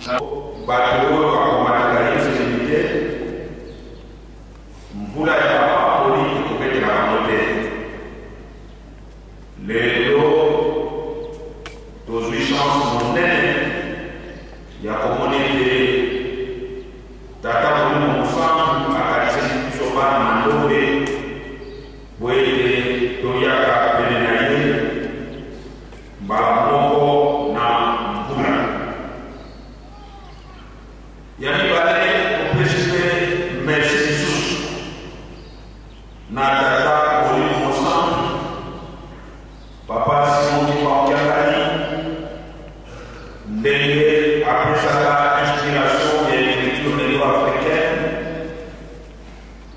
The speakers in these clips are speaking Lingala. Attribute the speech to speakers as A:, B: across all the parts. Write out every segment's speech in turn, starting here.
A: Bato oyo bakomataka Yelusalemi te, mvula ya mapamboli ekobetela bango te. Lelo tozwi chance monene ya komona ete Tata Molimo Mosantu akanisaki biso bana Mandombe po ete toyaka pene na ye mbala moko na mbula. Ya mibale, topesi mpe merci lisusu na Tata Molimo Mosantu, Papa Simon Kimbangu Kiangani, ndenge apesaka inspiration ya ecriture negro-africaine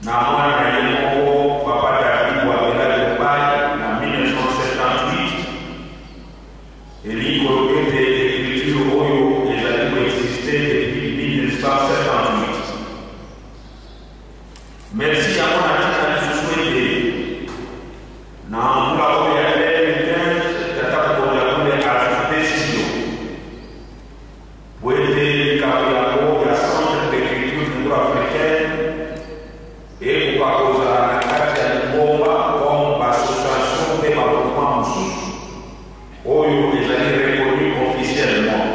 A: na mwana na ye moko Papa David Wabela Diopai na 1978. Elingi koloba ete ecriture oyo ezali ko exister depuis 1978. Merci yango na ntina lisusu ete na mvula oyo ya 2015 Tata Mokonzi ya Bule azwi decision po ete likambo yango ya Centre d'ecriture negro-africaine ekoka kozala na kati ya lingomba comme ba association mpe ba mouvement mosusu oyo ezali reconnu officiellement.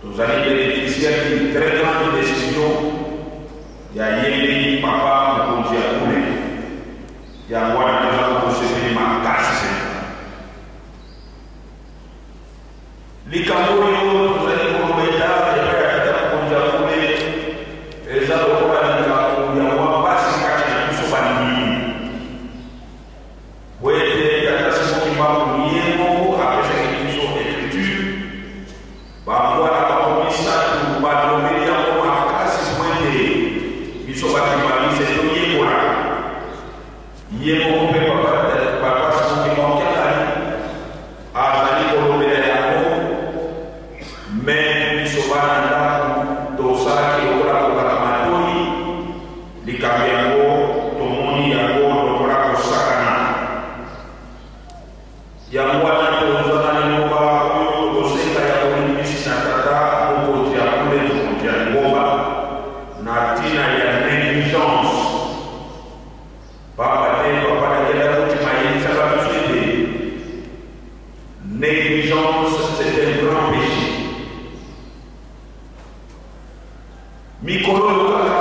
A: Tozali beneficiaire d'une très grande decision ya yemei Papa Mokonzi ya Bule. Yango wana toza kosepeli makasi mpenza. Likambo oyo tozali koloba eta epai ya Tata Mokonzi ya Bule eza lokola likambo ya mwa mpasi kati na biso bandimi. Po ete Tata Simon Kimbangu ye moko apesaki biso ecriture, ba mbwa na bango misatu balobeli yango makasi po ete biso ba kimbanguiste toyekola. Ye moko pe Papa Simon Kimbangu Kiangani azali kolobela yango, mais biso bana ndaku tosalaki lokola kokanga matoyi. Likambo yango tomoni yango lokola kosakana. Yango wana toza na liloba oyo tokosenga ya bolimbisi na Tata Mokonzi ya Bule, Mokonzi ya Lingomba, na ntina ya negligence. Pamba te Papa Daniel Akotima ayebisaka biso ete negligence c'est un grand peche. Mikolo oyo kaka,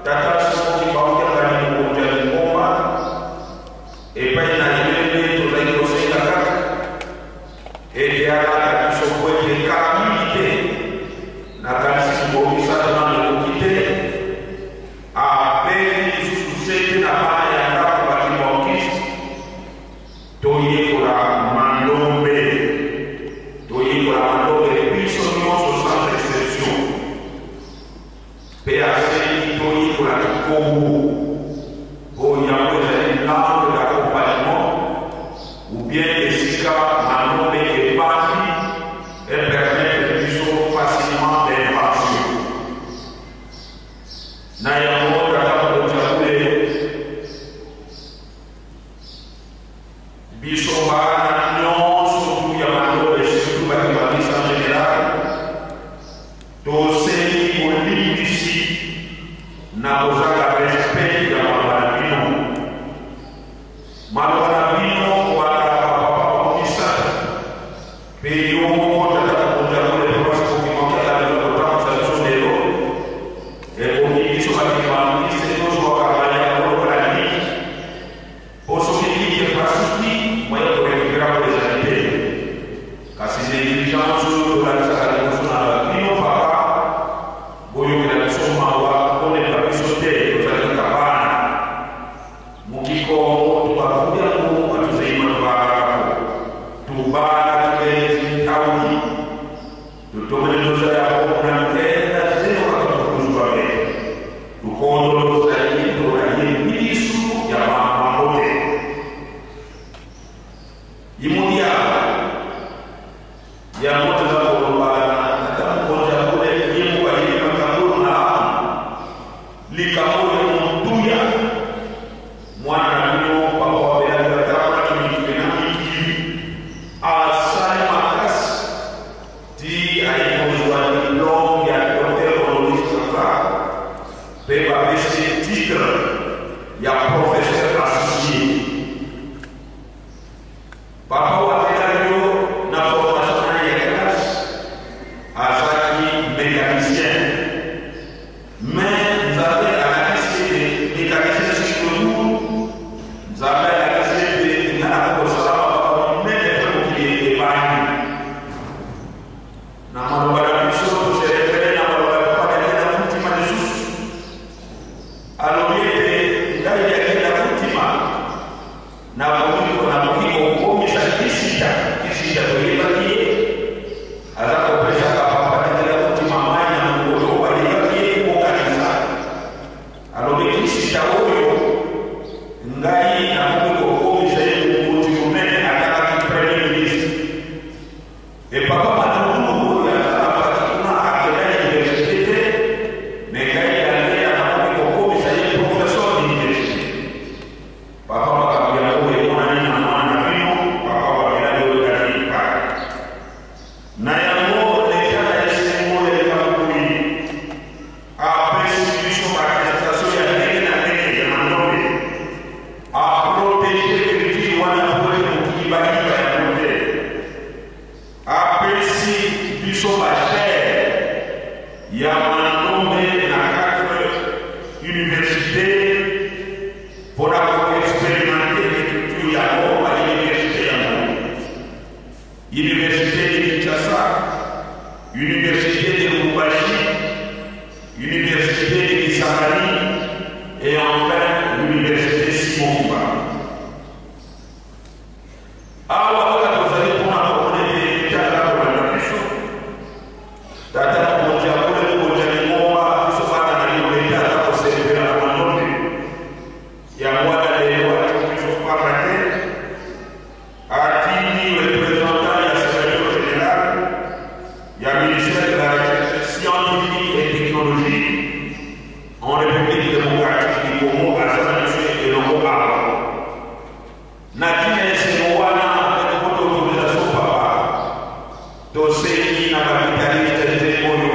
A: Tata Simon Kimbangu Kiangani, mokonzi ya lingomba, epai na ye nde tozali kosenga kaka ete alata biso mpo ete kala mingi te, nakanisi mikolo misato nano ekoki te, abeti lisusu sete na bana ya ndako ba Kimbankiste. Toyekola mandombe, toyekola mandombe biso nionso sans exception. Pe asengi toyekola kikongo po yango ezali langue d'accompagnement ou bien esika mandombe evandi e permettre biso facilement l'invention. Na yango Tata Mokonzi ya Bule, Biso bana nionso tout ya Mandombe surtout ba kimbanguiste en general tosengi bolimbisi na kozanga respect ya maloba na bino. Maloba na bino kobanda na ba papa bango misatu pe yo moko tata mokonzi ya bule papa Sikoki Makiala oza kotambusa biso lelo ebongi biso ba kimbanguiste tozwaka mayamba lokola liki. Po soki liki epasuki, moyen ya ko recuperer yango ezali te. Kasi negligence oyo tolakisaka liboso na bino papa, boyokela biso mawa, bolemba biso te, tozali kaka bana. Mukikongo tubavuya ku atuzeima tubalakako, tubala tubenzi ntauli, tutomene loza ya homo na mitenda zeno kaka tufukuzuka betu. Tukondoloza yito na ye mbisu ya mambote. Imudiaba yango toza koloba na tata mokonzi ya bule ye moko ayebi makambo oyo malamu. Likambo oyo motuya mwana na bino papa wabelaki atambolaki mikili na mikili asali makasi ti aye. kozwa diplome ya docteur honoris causa mpe bapesi titre ya professeur associé. Papa wabela yo na formation na ye ya classe azalaki mécanicien, mais Nzambe alakisi ete mécanicien sikolu, Nzambe alakisi ete nga na kosala makambo minene mpe mokili ebandi. Na maloba na biso, tose référer na maloba ya Papa Daniel Akutima. Lisusu alobi ete ngai Daniel Akutima nakoki kokomisa Kisita. Kisita toyebaki ye aza kopesaka Papa Daniel Akutima mai na mokolo oyo bayebaki ye kokanisa. Alobi Kisita oyo ngai nakoki kokomisa ye mokonzi monene, atalaki premier ministre. E papa Matungulu oyo aza na fati kuna, akenda université te, mais ngai Daniel nakoki kokomisa ye professeur d'université. Papa, makambo yango emonani na mwana na bino, papa Wabelali oyo David Pai. Na yango leta na esengo ya likambo boye apesi biso baattestation ya ndenge na ndenge ya Mandombe, aprotéger culture wana po ete mokili bayiba yango te. Apesi biso bachaire ya Mandombe na quatre université mpona koexpérimenter écriture yango. Bauniversité yango: Université de Kinshasa, Université de Lubumbashi, Université de Kisangani et enfin l'Université Simon Kimbangu. Awa kaka tozali mpona komona ete leta aza kolanda biso. Tata mokonzi akole, mokonzi ya lingomba, biso bana na yo, leta aza kosepela na Mandombe. Yango wana lelo atiki biso pamba te, atindi représentant ya secrétaire général ya ministère de la Recherche scientifique et technologique en République démocratique du Congo. Aza na biso elongo awa. Na ntina esengo wana, avec votre autorisation, papa, tosengi na baguitariste nzembo oyo.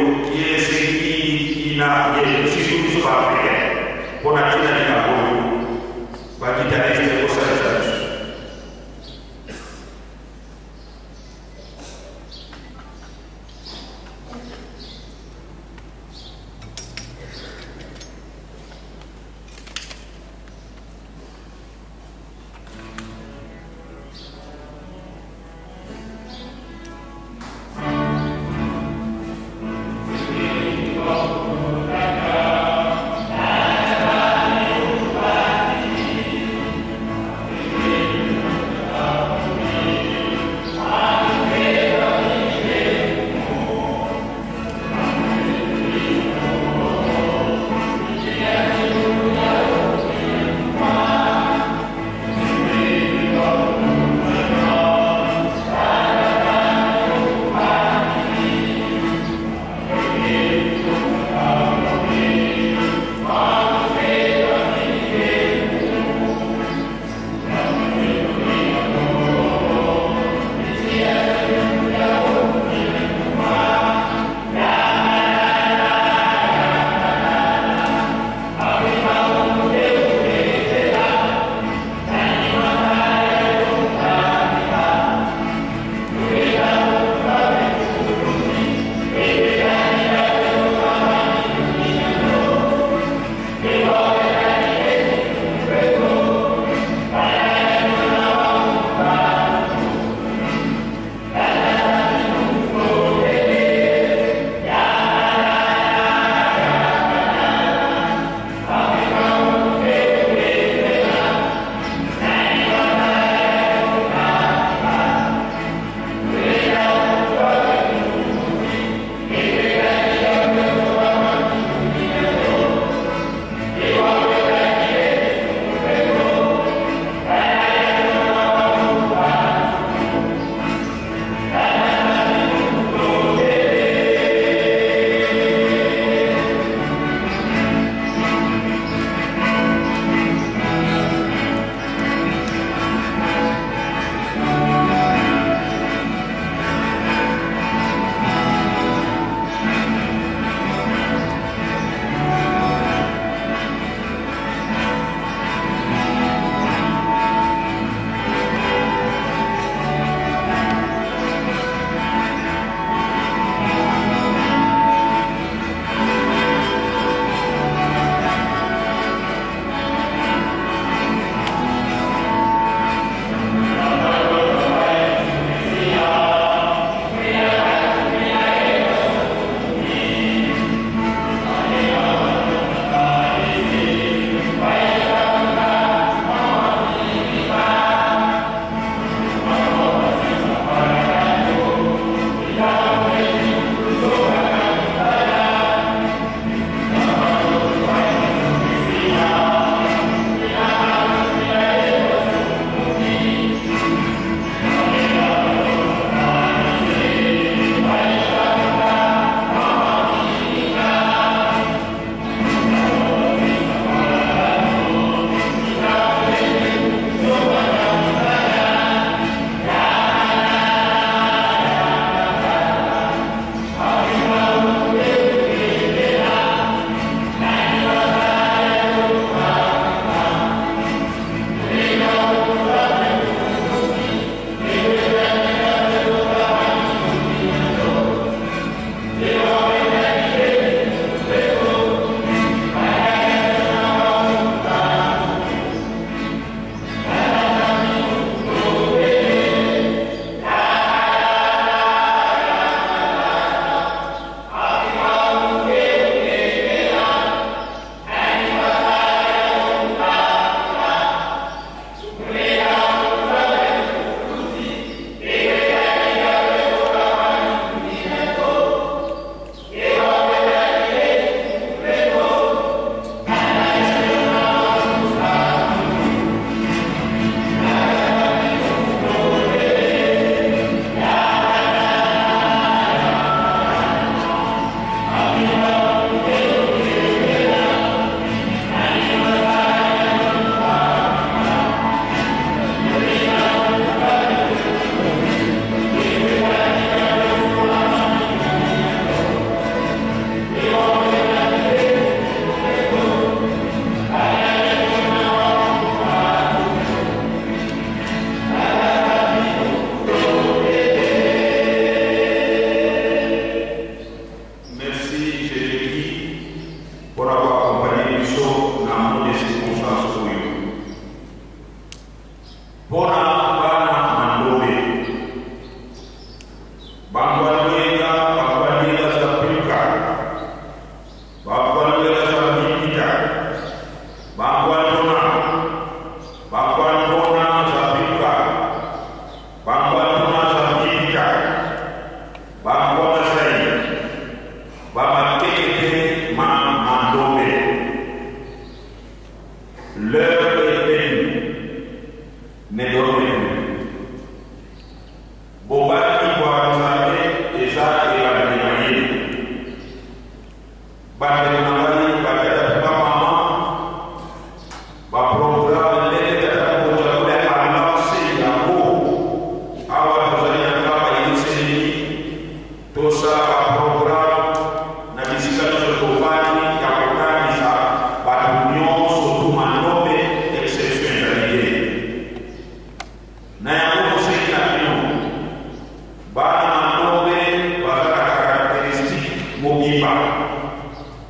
A: Mobimba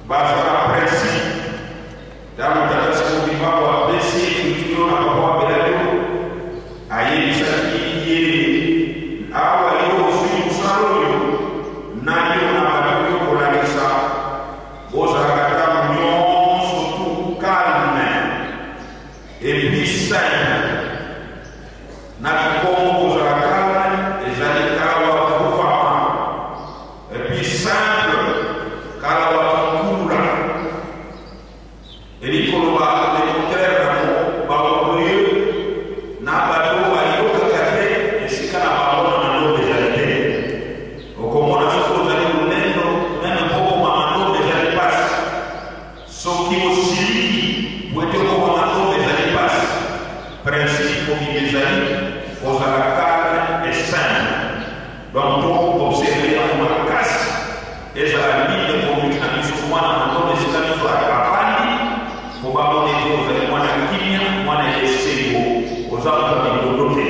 A: baza na principe. Ntango Tata Simon Kimbangu apesi écriture na papa Wabeladio, ayebisaki ye: awa yo ozwi mosala oyo na yo na bato oyo kolakisa, bozalaka ntango nyonso tout calme et puis simple. Na kikongo, kozala calme ezali kalawa vuvama, et puis simple kalawa kikulula. Elingi koloba le contraire nango, baorgueilleux na bato oyo bayokaka te, esika na bango na mandombe ezali te. Okomona soki ozali lolendo, même mpo okoma mandombe ezali mpasi. Soki osiliki po ete okoma mandombe ezali mpasi. Principe mobimba ezali kozala calme et simple. Donc to observe yango makasi, ezala ligne de conduite na biso. Mwana mandombe, esika nyonso avandi, po bamona ete ozali mwana kimia, mwana ya esengo, oza moto ya mindondo te.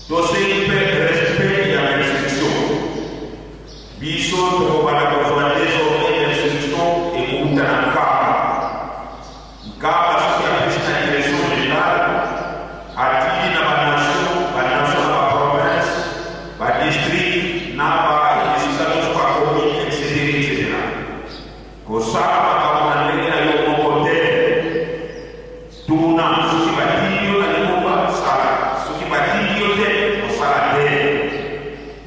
A: Tosengi mpe respect ya instruction. Biso tokobanda kozwa désormais instruction ekouta na Nkamba. Nkamba soki apesi na direction générale, atindi na banation, banation na baprovince, badistrict, na baesika nyonso, bacommune, etc, etc. Kosala makambo na ndenge na yo moko te. Tuna. Soki batindi yo na lingomba, sala. Soki batindi yo te, kosala te.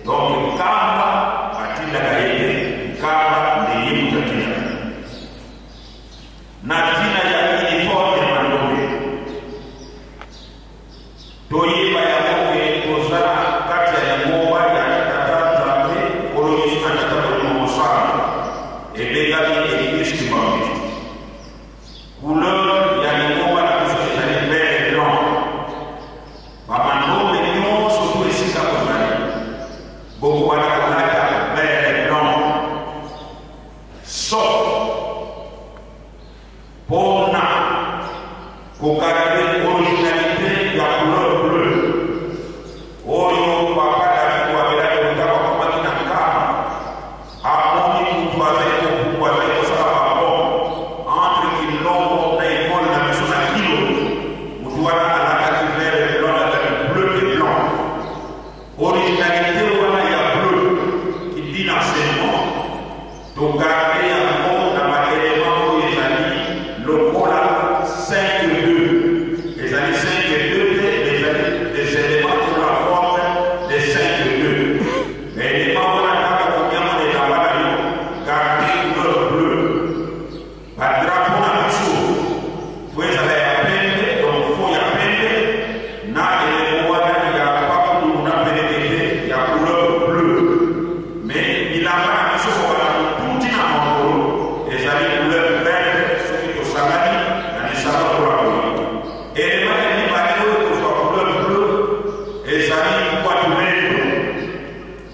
A: Donc Nkamba batindaka ye te, Nkamba nde ye moto atindaka. Na ntina ya uniforme ya mandombe, toyeba yango ke toza na kati ya lingomba ya Tata Nzambe Nkolo Yesu na Tata Molimo Mosantu, ebengami Église Kimbanguiste. Couleur ya lingomba na biso ezali vert et blanc. Bamandombe nyonso to esika kozali, bokobanda kolata vert et blanc, sauf mpona kogarder originalité ya couleur bleu oyo papa David Wabelaki. Ntango akomaki na Nkamba, amoni mutu azali kopumbwa, azali kosala babon entre Kilongo na ekole na biso na Kilo. Mutu wana alataki vert et blanc, alataki bleu et blanc. Originalité wana ya bleu qui dit l'enseignement, togarder yango na baélément oyo ezali lokola 5 2. Ezali 5 2 te, mais ezali des éléments qui ont la forme de 5 2. Mais élément wana, ntango komiama na elamba na yo, garde couleur bleu. Badrapeau na biso faut ezala ya pembe, donc fond ya pembe na elembo wana ya pakulu na pelekete ya couleur bleu. Mais bilamba na biso, kobanda motuti na makolo, ezali couleur verte. Soki tosangani na lisanga lokola boye, élément ya mibale oyo kozwa couleur bleu ezali kwatulendo.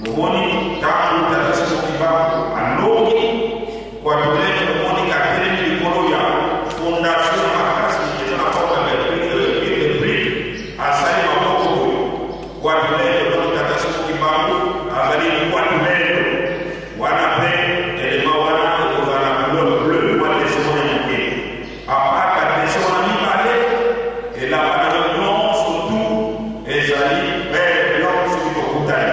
A: Omoni ntango Tata Simon Kimbangu alongi kwatulendo, omoni katelemi likolo ya fondation makasi eza na forme ya de brique, asali maboko boye, kwatulendo. Donc Tata Simon Kimbangu azali kwatulendo wana, mpe élément wana ekozala na couleur bleu. Wana dessin wana moke. À part badessin wana mibale, elamba na yo nyonso tout ezali vert blanc. Soki tokutani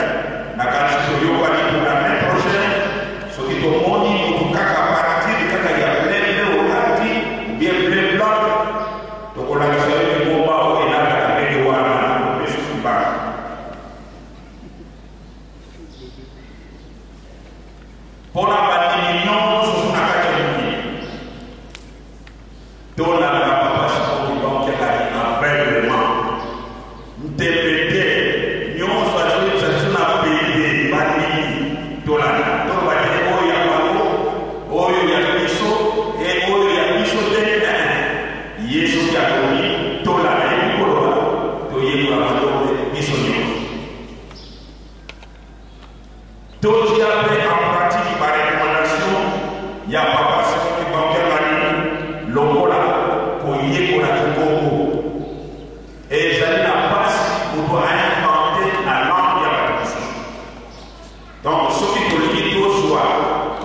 A: na kanisi, toyokani pour l'année prochaine, soki tomoni motu kaka partir kaka ya bleu bleu olati ou bien bleu blanc, tokolakisa yo lingomba oyo elataka ndenge wana, opesi Kimbangu. Mpona bandimi nyonso na kati ya mokili, tolanda papa Simon Kimbangu Kiangani aveuglement. Ntembe te, nyonso azoyebisa biso na pete. Bandimi, tolanda. Toloba te oyo ya bango, oyo ya biso e oyo ya biso te. Ye soki alobi, tolanda ye. Koloba toyekola mandombe biso nyonso. Totia mpe en pratique barecommandation ya papa Simon Kimbangu Kiangani, lokola koyekola kikongo. Ezali na mpasi moto ainvente na langue ya bato mosusu. Donc soki tolingi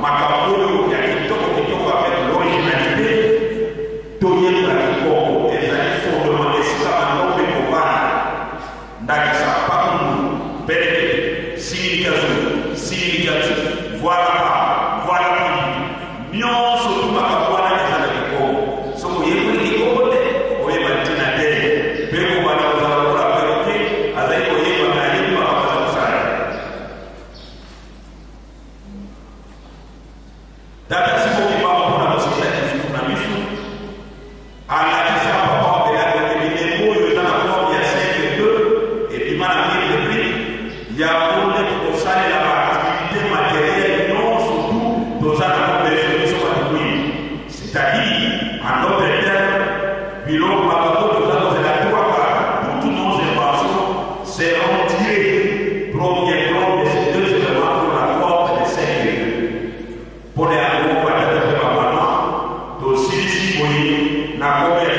A: makambo oyo ya kitoko kitoko avec l'originalité. Toyekola kikongo, ezali fondement esika bandombe kovanda, ndakisa pakundu, pelekete, signification, signification, voilà pa, voilà pili, nyonso tu makambo wana eza na kikongo. Soki oyekoli kikongo te, okoyeba ntina te mpe kobanda kozala lokola perroquet azali koyeba me ayebi makambo aza kosala te. Tata Simon Kimbangu mpo na kosilisa discours na biso alakisa papa wa Belado ete bilembo oyo eza na forme ya 5 2 ebima na mur de brique, yango nde tokosalela ba activité materielle nyonso tu toza na besoin biso bato mwindu, c'est-à-dire en d'autres termes biloko makambo toza kozela trois quarts, toutes nos inventions seront tirées, proviendront de ces deux éléments pour la forme de 5 2. Mpo na yango, batata mpe bamama, tosilisi boye na kombo ya